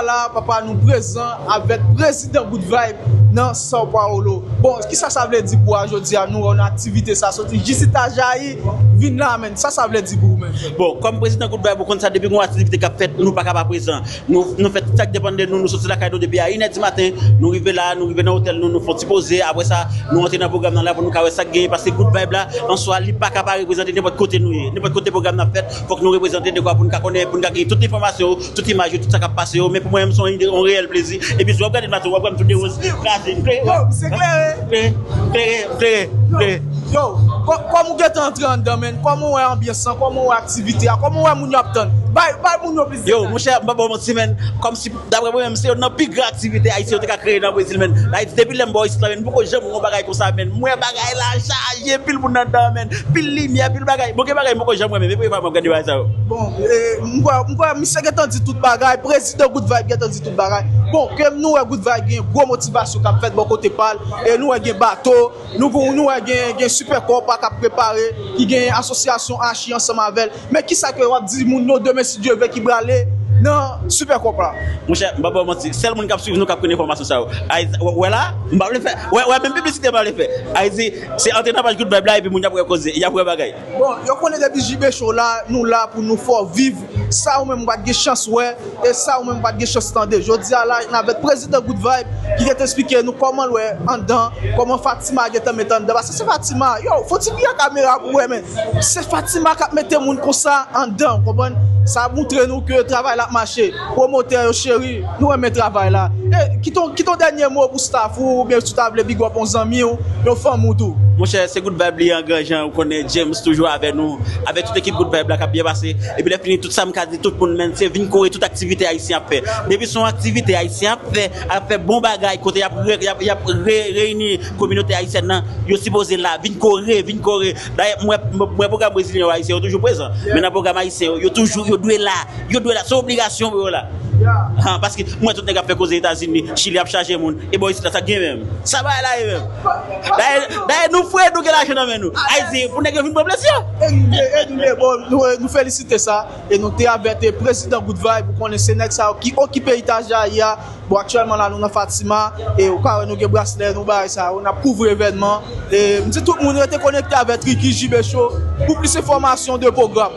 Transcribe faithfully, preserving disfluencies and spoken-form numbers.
La, papa, nou prezan avèk prezidan Good Vibe nan São Paulo. Bon, kisa sa vle di pou a jodi a? Nou wè nan aktivite sa soti jis Itajaí vin la, men sa sa vle di pou ou menm? Bon, kòm prezidan Good Vibe, ou konn sa, depi gon aktivite k ap fèt, nou pa ka pa prezan. Nou, nou fè tout sa k depann de nou, nou soti lakay nou depi a inè di maten, nou rive la, nou rive nan otèl nou, nou fè yon ti poze, apre sa, nou antre nan pwogram nan la pou nou ka wè sa k genyen, paske Good Vibe la, an swa, li pa ka pa reprezante nenpòt kote nou ye. Nenpòt kote pwogram nan ap fèt, fòk nou reprezante dekwa pou n ka konnen, pou n ka gen tout enfòmasyon yo, tout imaj yo, tout sa k ap pase yo. Men pou mwen menm, se yon ide, yon reyèl plezi. Epi si w ap gade m la tou, w ap wè m tou de woz kraze. M klere, klere, klere, klere. Yo, kò- kòman w gentan antre anndan, men? Kòman w wè anbyans lan? Kòman w wè aktivite a? Kòman w wè moun yo ap tann? Bay, bay moun yo plis detay. Yo, monchè, m pa ba w manti, men. Kòmsi, daprè mwen menm, se youn nan pi gran aktivite ayisyen yo te ka kreye nan Brezil, men. Ayiti, depi lè m bò isit la, men, m poko janm wè yon bagay konsa, men. M wè bagay la chaje, pil moun anndan, men. Pil limyè, pil bagay. Bon, gen bagay m poko janm wè, men. Men premye fwa m ap gade bagay sa yo. Bon, e, m kwè, m kwè misye gentan di tout bagay, prezidan Good Vibe gentan di tout bagay. Bon, ke nou wè Good Vibe gen gwo motivasyon k ap fèt bò kote pa l, e nou wè gen bato, nou, nou wè gen, gen Super Copa k ap prepare, ki gen asosyasyon Achi ansanm avè l. Men kisa ke w ap di moun yo demen, si Dye vle, ki prale nan Super Copa? Monchè, m pa ba w manti, sèl moun k ap swiv nou k ap konn enfòmasyon sa yo. Ay, wè, wè la, m pa vle fè, wè, wè, menm piblisite m pa vle fè. Ayiti, se antre nan paj Good Vibe la, epi moun y ap wè koze, y ap wè bagay. Bon, yo konnen depi Jibe Show la, nou la pou nou fè w viv sa ou menm ou pa t gen chans wè, e sa ou menm ou pa t gen chans tande. Jodi a la, n avèk prezidan Good Vibe ki gentan eksplike nou kòman l wè anndan, kòman Fatima gentan mete anndan. Paske se Fatima, yo, fò w ti vire kamera pou w wè, men se Fatima k ap mete moun konsa anndan, w konprann? Sa ap montre nou ke travay la ap mache. Pwomotè yo, cheri, nou renmen travay la. E, kite yon, kite yon dènye mo pou staff ou, oubyen si w ta vle big up yon zanmi w, yon fanmi w tou. Monchè, se Good Vibe li an gran jan, ou konnen James toujou avè nou, avèk tout ekip Good Vibe la k ap byen pase. Epi lè fini, tout sa m ka di tout moun, men, se vin kore tout aktivite ayisyen ap fè. Depi se yon aktivite ayisyen ap fè, ap fè bon bagay, kote y ap re-, y ap, y ap re-, reyini kominote ayisyèn nan, yo sipoze la, vin kore, vin kore. Dayè, m wè, m wè pwogram brezilyen yo, ayisyen yo toujou prezan. Men nan pwogram ayisyen yo, yo toujou, yo dwe la. Yo dwe la, se obligasyon pou yo la. Ha, paske m wè tout nèg ap fè koze Etazini, Chili ap chaje moun. E bò isit la, sa k gen menm? Sa bagay la ye menm? Dayè, dayè nou fre, nou gen lajan nan men nou. Ayiti, pou nèg yo vin pran plezi yo. E nou ye, e nou ye, bon, nou, nou felisite sa. E nou te avèk prezidan Good Vibe, ou konnen se nèg sa yo ki okipe Itajaí a. Bon, aktyèlman la, nou nan Fatima, e ou ka wè nou gen braslè, nou bagay sa yo, n ap kouvri evènman. E m di tout moun rete konekte avèk Ricky Jibe Show pou plis enfòmasyon de pwogram.